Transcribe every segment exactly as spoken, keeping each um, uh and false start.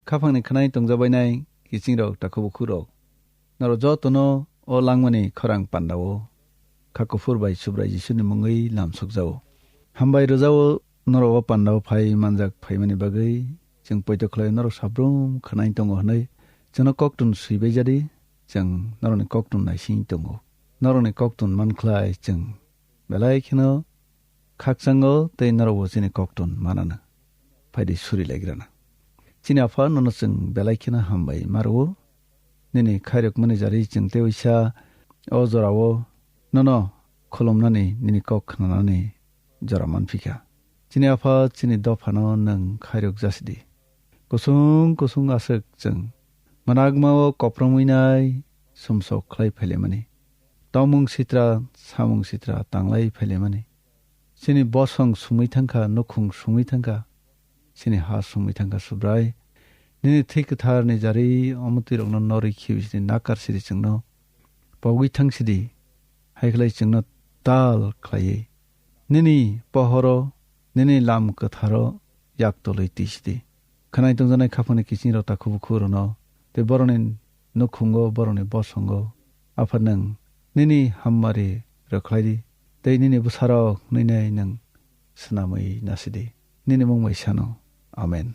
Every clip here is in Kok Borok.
Khaphangni khwnai tongjabainai kiching rok, takhuk bukhuk rok, norok jotono o langmani khorang pandao kha kuphur bai Subrai Jisuni mungwi lamsokjao. Hambai rwjao norok o pandao phai manjak phaimani bagwi. Chwng poito khlai norok sabrum khwnai tongo hwnwi chwngno koktun swibai jadi, chwng norokni koktun naising tongo. Norokni koktun mankhlai chwng belai kheno khakchango tei norokbo chini koktun manano. Phaidi suri laigrana. Chini Apha, nono chwng belai kheno hambai ma rwo. Nini khairokmani jari chwng tei uisa o jorao nono khulumnani, nini kok khnanani jora manphikha. Chini Apha, chini dophano nwng khairok jasidi. Kusung kusung aswk chwng mwnakmao kopromwinai sumsok khlai phailaimani. Tongmung sitra, samung sitra tanglai phailaimani. Chini bosong sumwi thangkha, nukhung sumwi thangkha, chini ha sumwi thangkha, Subrai. Nini thwi kwtharni jari omo twirokno norwi khibi sidi, nakar sidi chwngno. Pogwi thang sidi, haikhlai chwngno tal khlaiwi. Nini pohoro, nini lam kwtharo yak tolwi twi sidi. Khwnai tongjaknai khaphangni kiching rok takhuk bukhuk rwno, tei borokni nukhungo, borokni bosongo, Apha, nwng nini hammari rwkhlai di, tei nini bwsarok nini nwng swnamwi nasidi. Nini mung bai sano. Amen.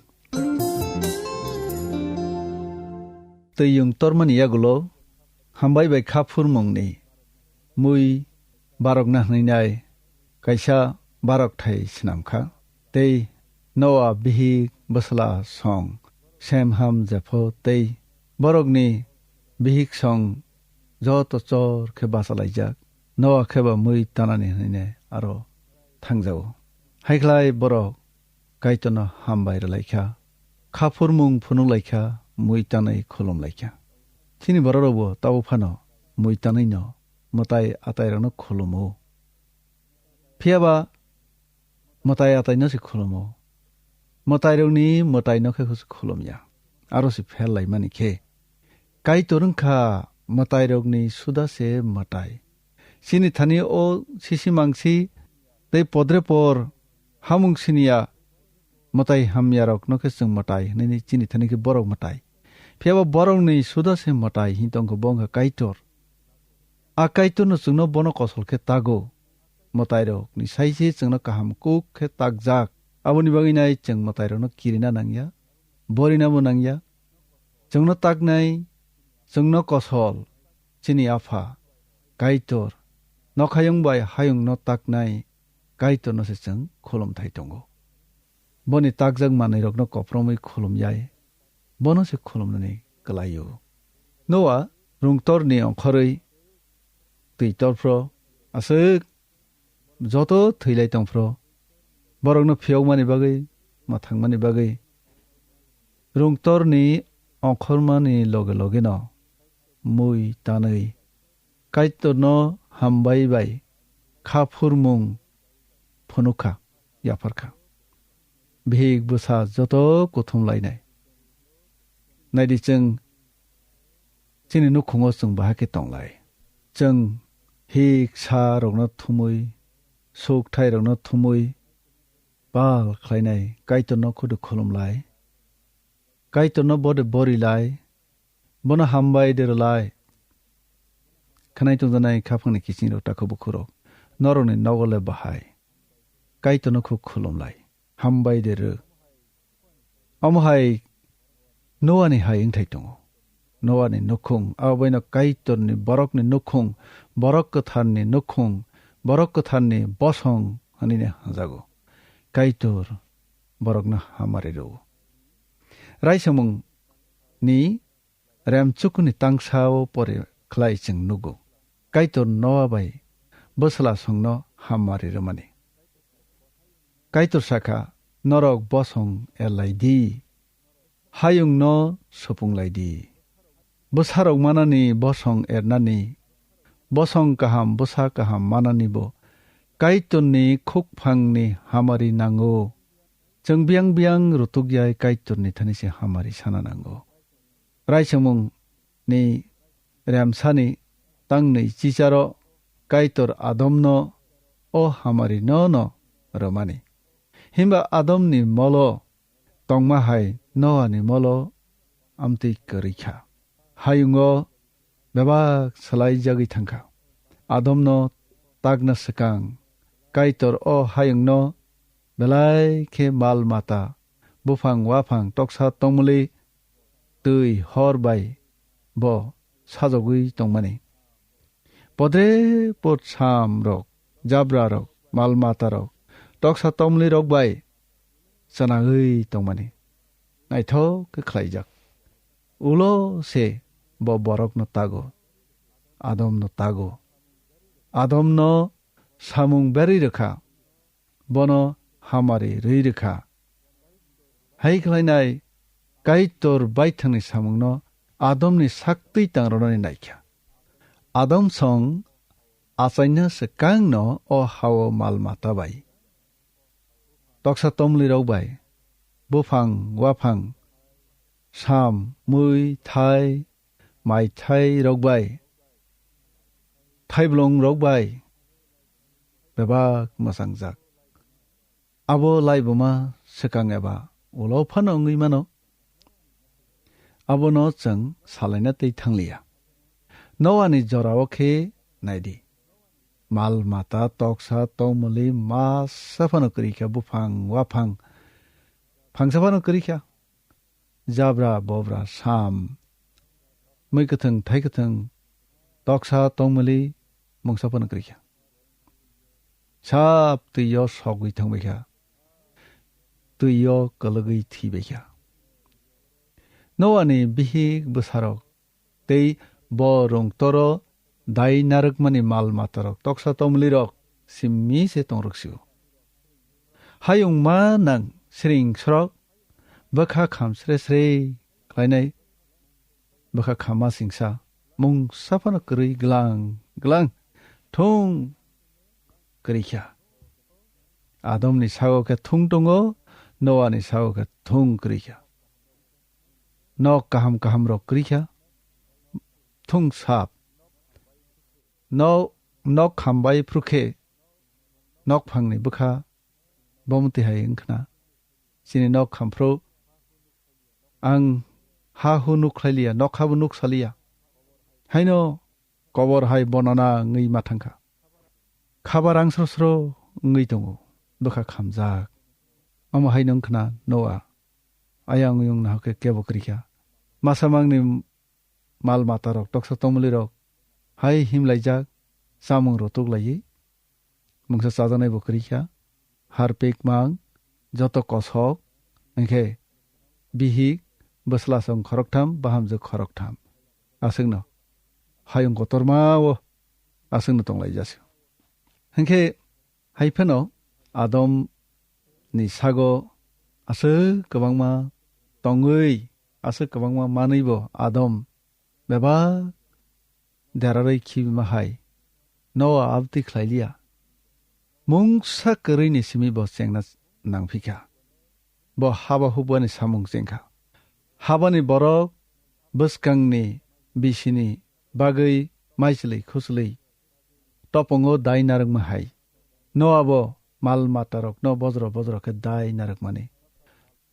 Twiyung tormani yagulo hambai bai kha phurmungni mui barokna hwnwi nai kaisa barok thai swnam kha. Tei Noa bihik bwsla song Sem, Ham, Jepho tei borokni bihik song joto chor khe bachalaijak. Noa khe ba mui tanani hwnwi aro thangjago. Haikhlai borok Kaitorno hambai rwlai kha, kha phurmung phunuk lai kha, mui tanwi khulum lai kha. Chini bororokbo tabuk phano mui tanwino mwtai atairokno khulumo. Phiya ba mwtai ataino se khulumo. Mwtairokni mwtaino khe se khulum ya. Aro se phel laimani khe. Kaitor wngkha mwtairokni suda se mwtai. Chini thani o sisi mangsi tei podrepor hamung siniya mwtai hamyarokno khe chwng mwtai hwnwi chini thani khe borok mwtai. Phiya ba borokni suda se mwtai hwn tongkha, bo wngkha Kaitor. A Kaitorno chwngno bono kosol khe tago. Mwtairokni saisi chwngno kaham kuk khe takjak. Aboni bagwi nai chwng mwtairokno kirina nangya, borinabo nangya. Chwngno taknai, chwngno kosol, chini Apha, Kaitor, nokhayung bai hayungno taknai Kaitorno se chwng khulumthai tongo. Boni takjak manwirokno kopromwi khulum yai, bono se khulumnani kwlaio. Noa rungtorni ongkhorwi twi torphro, aswk joto thwilai tongphro, borokno phiyokmani bagwi, mwthangmani bagwi, rungtorni ongkhormani loge logeno mui tanwi Kaitorno hambai bai kha phurmung phunukha, yapharkha. Bihik bwsa joto kuthum lainai. Naidi chwng chini nukhungo chwng bahai khe tonglai. Chwng hik sa rokno thumwi, suk thai rokno thumwi, bal khlainai, Kaitorno khudu khulumlai. Kaitorno bode borilai, bono hambai de rwlai. Khwnai tongjaknai khaphangni kiching rok, takhuk bukhuk rok, norokni nogo le bahai. Kaitorno khudu khulumlai, hambai de rw. Omo hai Noani hai wngthai tongo. Noani nukhung, abo baino Kaitorni borokni nukhung, borok kwtharni nukhung, borok kwtharni bosong hwnwi hwnjago. Kaitor borokno hamari rwo. Raisamungni remchukuni tangsao pore khlai chwng nugo, Kaitor Noa bai bwsla songno hamari rwmani. Kaitor sakha, "Norok bosong erlai di, hayungno supung lai di." Bwsarok manani bosong ernani, bosong kaham, bwsa kaham manani bo Kaitorni khukphangni hamari nango. Chwng biyang biyang rutuk yai Kaitorni thani se hamari sana nango. Raisamung ni remsani tangnwi chicharo Kaitor Adomno o hamari no no rwmani. Himba Adomni molo tongma hai Noani molo amtwi kwrwi kha. Hayungo bebak swlaijagwi thang kha. Adomno takna swkang Kaitor o hayungno belai khe mal mata, buphang waphang toksa tongmwlwi twi hor bai bo sajogwi tongmani. Podre pod sam rok, jabra rok, mal mata rok, toksa tomli rok bai chwnawi tongmani. Naithok khe khlaijak. Ulo se bo borokno tago, Adomno tago. Adomno samung berwi rwkha, bono hamari rwi rwkha. Hai khlainai Kaitor baithangni samungno Adomni saktwi tang rwnani naikha. Adam song achaina swkangno o hao mal mata bai, toksa tomlirok bai, buphang waphang, sam, mui, thai, mai thai rok bai, thaiblong rok bai bebak mwsangjak. Abo laibuma swkang eba ulo phano wngwi mano. Abono chwng salaina tei thangliya. Noani jorao khe naidi. Mal mata toksa tongmwlwi masa phano kwrwi kha, buphang waphang phangsa phano kwrwi kha. Jabra bobra sam, mui kwthwng thai kwthwng toksa tongmwlwi mungsa phano kwrwi kha. Sap twi o sogwi thangbai kha, twi o kwlwgwi thwibai kha. Noani bihik bwsarok tei bo rwngtoro dai narwkmani mal matarok toksa tomlirok simi se tongrwk sio. Hayung ma nang sring srok bwkha kham sre sre khlainai, bwkha khamma singsa mungsa phano kwrwi glang glang thung kwrwi kha. Adomni sago khe thung tongo, Noani sago khe thung kwrwi kha. Nok kaham kaham rok kwrwi kha, thung sap. Nok, nok kham bai phru khe nok phangni bwkha bomti hai wngkhna. Chini nok kham phru ang ha hu nuk khlai liya, nok ha bo nuk sa liya. Haino kobor hai bonana wngwi ma thang kha. Khaba rang sro sro wngwi tongo, bwkha khamjak. Omo hai wngkhna Noa. Ayang oyung nahok khe kebo kwrwi kha. Masa mangni mal mata rok, toksa tomoli rok hai him laijak, chamung rok tuk laiwi. Mungsa chajaknai bo kwrwi kha. Harpik mang, joto kosok, hwnkhe bihik, bwsla song khoroktham, bahamjwk khoroktham. Aswkno hayung kotorma o aswkno tong lai jasio. Hwnkhe hai phano Adam ni sago aswk kwbangma tongwi, aswk kwbangma manwi bo Adam bebak derarwi khibima hai Noa abtwi khlai liya. Mungsa kwrwini simi bo chengna nang phi kha. Bo haba hubani samung cheng kha. Habani borok bwskangni bisini bagwi maichwlwi khuchwlwi topongo dai narwkma hai. Noa bo mal matarokno bojro bojro khe dai narwkmani.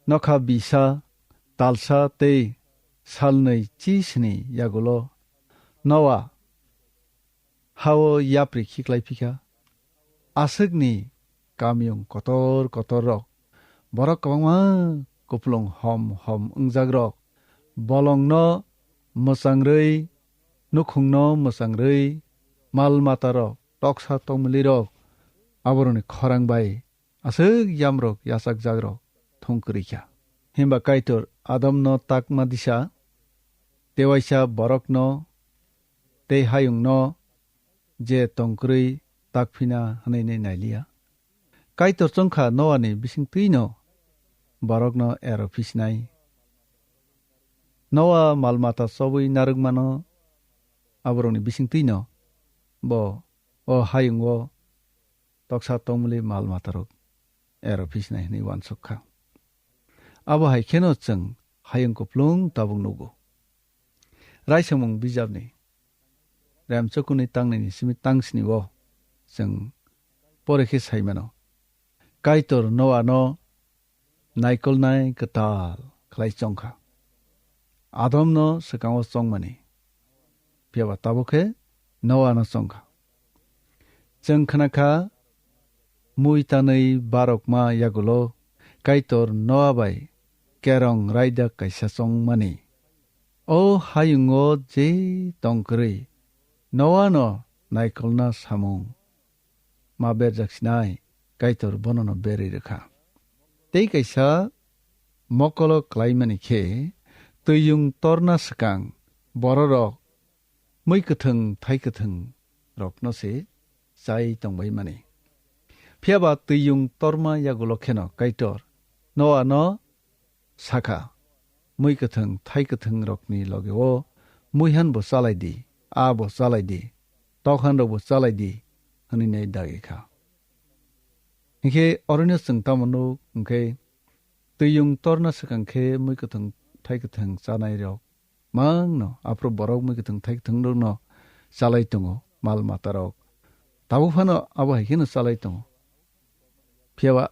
Nokha bisa, talsa tei salnwi chi sini yagulo Noa hao yapri khiklai phi kha. Aswkni kamiyung kotor kotor rok, borok kwbangma kupulung hom hom wngjakrok, bolongno mwchangrwi, nukhungno mwchangrwi, mal matarok, toksa tongmwlwirok aborokni khorang bai aswk yamrok yachakjakrok thung kwrwi kha. Himba Kaitor Adamno takma disa, tewaisa borokno tei hayungno je tongkwrwi takphina hwnwi nai liya. Kaitor chongkha Noani bisingtwino borokno ero phisinai. Noa mal mata chobwi narwkmano aborokni bisingtwino bo o hayungo toksa tongmwlwi mal matarok ero phisinai hwnwi uansuk kha. Abo hai kheno chwng hayung kupulung tabuk nugo. Raisamung bijapni remchukuni tangnini simi tangsini o chwng pore khe sai mano. Kaitor Noano naikolnai kwtal khlai chongkha. Adomno swkango chongmani, phiya ba tabuk khe Noano chongkha. Chwng khna kha, mui tanwi barokma yagulo Kaitor Noa bai kerong raida kaisa chongmani. O hayungo je tong kwrwi Noano naikolna samung ma berjak sinai, Kaitor bonono berwi rwkha. Tei kaisa mokolo klaimani khe, twiyung torna swkang bororok mui kwthwng thai kwthwng rokno se chai tongbai mani. Phiya ba twiyung torma yagulo kheno Kaitor Noano sakha, mui kwthwng thai kwthwng rokni loge o muihan bo chalai di, a bo chalai di, tokhan rok bo chalai di, hwnwi nai dagi kha. Hinkhe orono chwng tamo nuk, hinkhe twiyung torna swkang khe mui kwthwng thai kwthwng chanai rok mangno, aphuru borok mui kwthwng thai kwthwng rokno chalai tongo, mal mata rok. Tabuk phano abo hai kheno chalai tongo. Phiya ba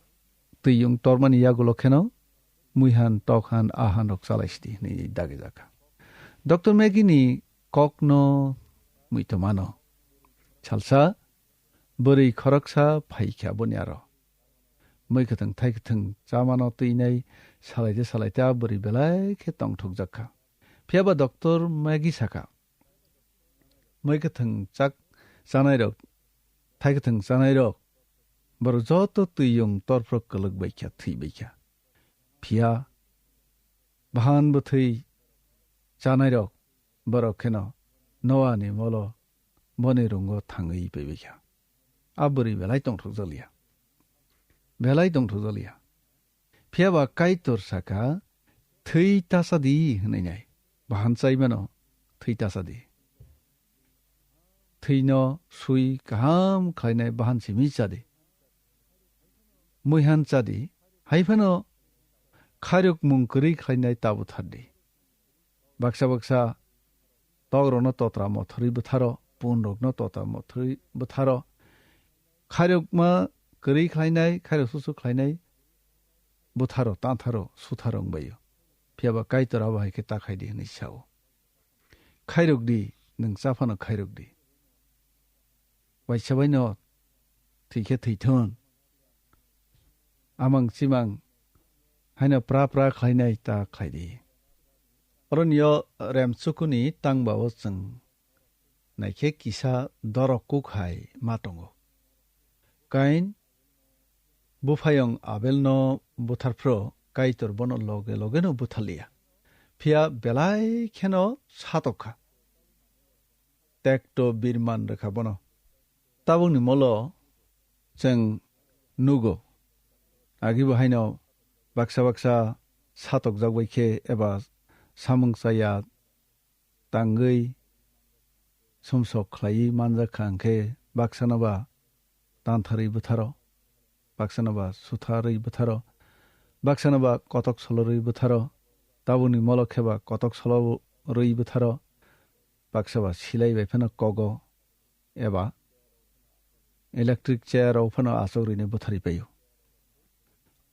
twiyung tormani yagulo kheno muihan, tokhan, ahan rok chalai sidi hwnwi dagi jakha. Doctor Maggie ni kokno muitomano. Salsa bwrwi khoroksa phaikha boni aro. Mui kwthwng thai kwthwng chamano twinai salaite salaite a bwrwi belai khe tongthok jakha. Phiya ba Doctor Maggie sakha, mui kwthwng chak chanai rok, thai kwthwng chanai rok, borok joto twiyung torphro kwlwk baikha, thwi baikha. Phiya bahan bwthwi chanai rok, borok kheno Noani molo boni rungo thangwi paibaikha. A bwrwi belai tongthok jaliya. Belai tongthok jaliya. Phiya ba Kaitor sakha, "Thwi ta cha di," hwnwi nai. Bahan chai mano, thwi ta cha di. Thwino sui kaham khlainai bahan simi cha di. Muihan cha di, hai phano khairok mung kwrwi khlainai ta buthar di. Baksa baksa tokrokno totra mothorwi bwtharo, punrokno totra mothorwi bwtharo, khairokma kwrwi khlainai, khairok susu khlainai bwtharo, tantharo, sutharo wngbaio. Phiya ba Kaitor abo hai khe ta khai di hwnwi sao. Khairok di, nwng cha phano khairok di. Waisa baino thwi khe thwithun. Amang chimang haino pra pra khlainai ta khlai di. Oroni o remchukuni tang ba o chwng naikhe kisa dorok kuk hai ma tongo. Kain buphayung Abelno butharphro Kaitor bono loge logeno butharliya. Phiya belai kheno satokha. Tekto birman rwkha bono. Tabukni molo chwng nugo. Agibo haino baksa baksa satokjak bai khe eba samung chaya tangwi sumsok khlaiwi manjak kha hwnkhe baksano ba tantharwi bwtharo, baksano ba sutharwi bwtharo, baksano ba kotok solorwi bwtharo, tabukni molo khe ba kotok solorwi bwtharo, baksa ba silai bai phano kogo eba electric chair rok phano achuk rini bwtharwi paio.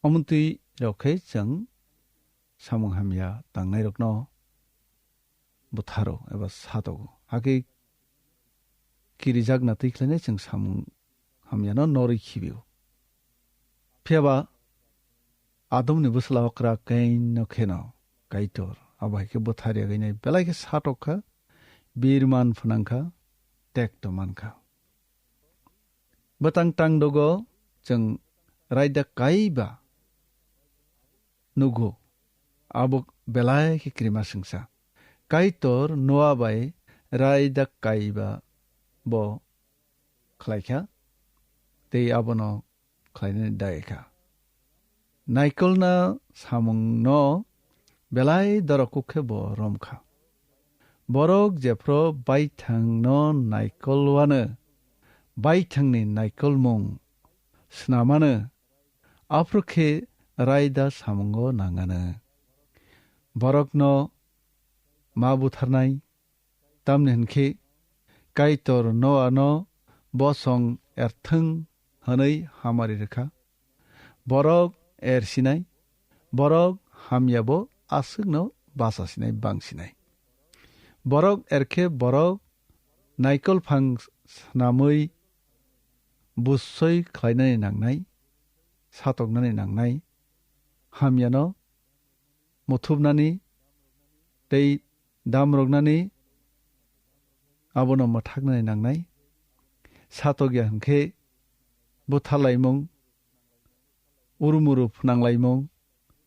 Omontwi rok khe chwng samung hamya tangnairokno bwtharo eba satogo. Hakhe kirijakna twi khlainai chwng samung hamyano norwi khibio. Phiya ba Adomni bwsla okra Kainno kheno Kaitor abo hai khe bwthar yagwi nai belai khe satokha, birman phnangkha, tekto mankha. Bwtang tangdogo chwng raida kaiba nugo, abo belai khe krima swngsa. Kaitor Noa bai raida kaiba bo khlaikha, tei abono khlainani dagikha. Naikolna samungno belai dorok kuk khe bo romkha. Borok jephru baithangno naikol wano, baithangni naikolmung snamano, aphuru khe raida samungo nangano. Borokno ma butharnai, tamni hwn khe Kaitor Noano bosong erthwng hwnwi hamari rwkha. Borok ersinai, borok hamyabo aswkno basa sinai bang sinai. Borok erkhe borok naikol phang swnamwi bussoi khlainani nangnai, satoknani nangnai, hamyano muthubnani tei damroknani abono mwthaknani nangnai. Satokya hwnkhe butharlaimung, urumuru phnanglaimung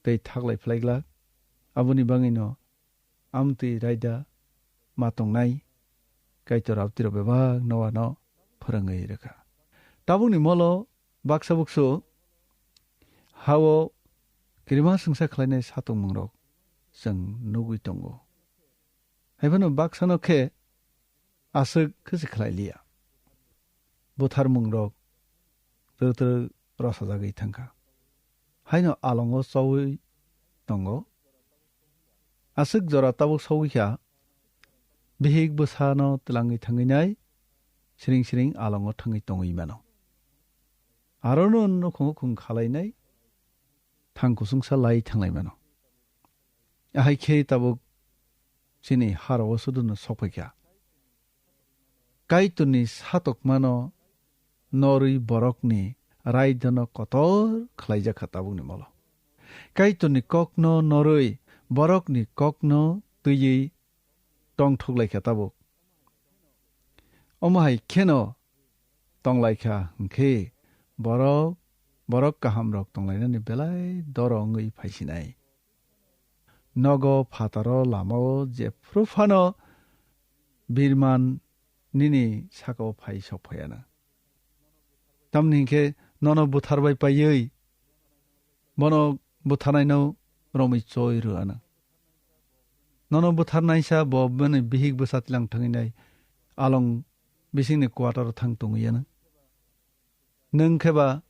tei thaklai phlaiglak. Aboni bagwino amtwi raida ma tongnai Kaitor abtwirok bebak Noano phwrwngwi rwkha. Tabukni molo baksa buksu hao kirima swngsa khlainai satokmungrok chwng nugwi tongo. Haiphano baksano khe aswk khe se khlai liya. Butharmungrok twrwk twrwk rosajagwi thangkha. Haino alongo chowi tongo. Aswk jora tabuk sogwi kha, bihik bwsano twlangwi thangwi nai, siring siring alongo thangwi tongwi mano. Arono nukhungo khung khalainai, thang kusungsa lai thanglai mano. Ahai khe tabuk chini harao suduno sokphaikha. Kaitorni satokmano norwi borokni raidano kotor khlaijakha tabukni molo. Kaitorni kokno norwi borokni kokno twiwi tongthoklaikha tabuk. Omo hai kheno tonglaikha hwnkhe borok, borok kahamrok tonglainani belai doro wngwi phaisinai. Nogo phataro lamao jephru phano birman nini sakao phai sok phaiana. Tamni hinkhe nono butharbai paiwi bono butharnaino romwi choi rwano. Nono butharnaisa bo bini bihik bwsa twilang thangwi nai along bisingni quarter-o thang tongwi yano. Nwng khe ba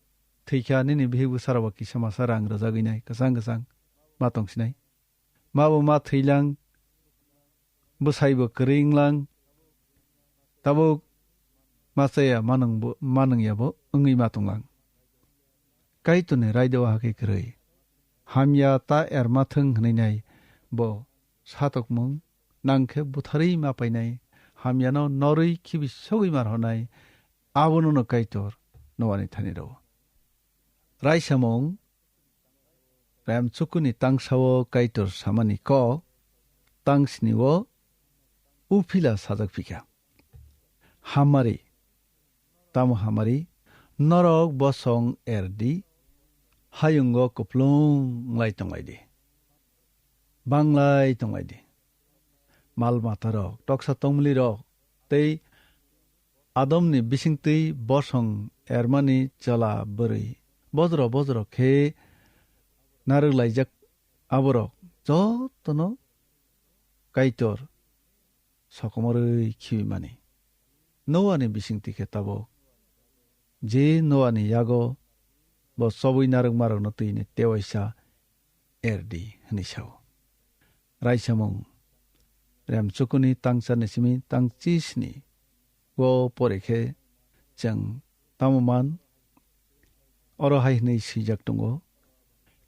thwikha nini bihik bwsarok ba kisa masa rang rwjagwi nai kwchang kwchang ma tongsinai. Ma bo ma thwilang, bwsai bo kwrwi wnglang, tabuk ma chaya ma nwng bo, ma nwngya bo wngwi ma tonglang. Kaitorni raida o hakhe kwrwi. Hamya ta erma thwng hwnwi nai bo satokmung nang khe butharwi ma painai, hamyano norwi khibi sogwi ma rwnai, abono no Kaitor Noani thani rwo. Raisamung, rem chukuni tangsao Kaitor samani kok, tangsni o uphila sajak phikha. Hamari, tamo hamari, norok bosong erdi, hayungo kuplung lai tonglaidi. Banglai tonglaidi. Mal matarok, toksa tongmilirok, tei Adomni bisingtwi bosong ermani chwla bwrwi, bojro bojro khe narwk laijak aborok jotono Kaitor sokomorwi khibi mani. Noani bisingtwi khe tabuk, je Noani yago bo chobwi narwkmarokno twini tewaisa erdi hwnwi sao. Raisamung, rem chukuni tangcharni simi tangchisni o pore khe chwng tamo man? Oro hai hwnwi swijak tongo,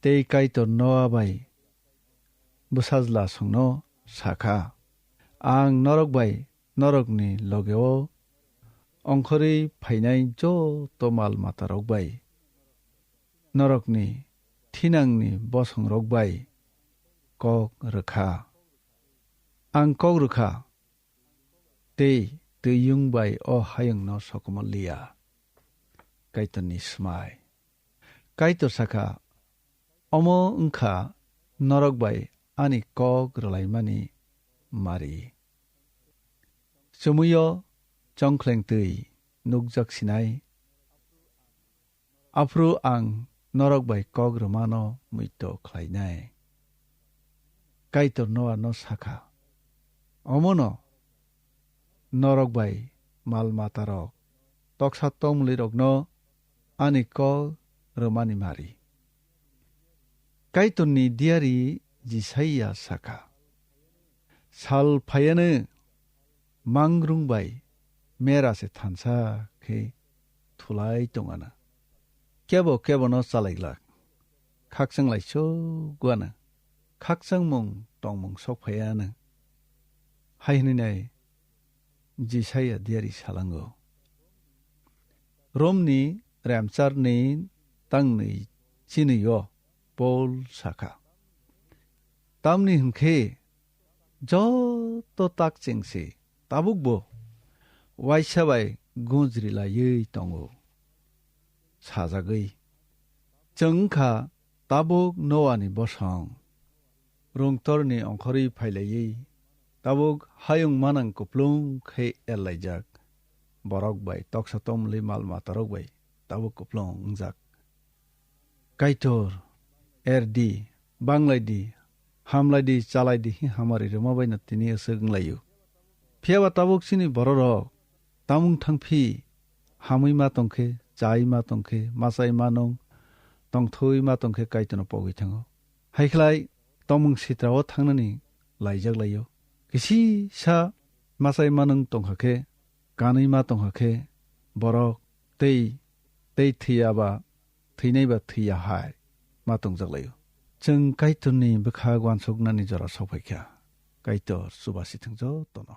tei Kaitor Noa bai bwsajlasongno sakha, "Ang norok bai norokni logeo ongkhorwi phainai joto mal matarok bai, norokni thinangni bosongrok bai kok rwkha. Ang kok rwkha, tei twiyung bai o hayungno sokomor liya." Kaitorni swmai. Kaitor sakha, "Omo wngkha norok bai ani kok rwlaimani mari. Chumuio chongkhleng twi nukjak sinai, aphuru ang norok bai kok rwmano muitu khlainai." Kaitor Noa no sakha, "Omono norok bai mal matarok, toksa tongmwlwirokno ani kok rwmani mari." Kaitorni diari Jisaia sakha, "Sal phaiano mangrung bai mera se thansa khe thulai tongana. Kebo kebono chalaiglak, khakchang lai suguana. Khakchangmung tongmung sokphaiya nw. Hai hwnwi nai Jisaiya diari salango. Romni remcharni tangnwi chinwi-o Pol sakha, tamni hwnkhe joto tak chengsi tabukbo waisa bai gunjri laiwi tongo, sajagwi. Chwng wngkha tabuk Noani bosong, rwngtorni ongkhorwi phailaiwi, tabuk hayung manang kuplung khe erlaijak, borok bai toksa tomlwi mal matarok bai tabuk kuplung wngjak. Kaitor, er di, banglai di, hamlai di, chalai di, hi hamari rwma bai no tini aswk wnglaio. Phiya ba tabuk chini bororok tamung thangphi, hamwi ma tongkhe, chai ma tongkhe, machai ma nung, tongthoi ma tongkhe Kaitorno pogwi thango. Haikhlai tomung sitrao thangnani laijak laio. Kisisa machai ma nung tongkha khe, kanwi ma tongkha khe, borok tei, tei thwiya ba thwinai ba thwiya hai ma tongjak laio. Chwng Kaitorni bwkhak uansuknani jora sokphaikha. Kaitor chubasi thwng jotono.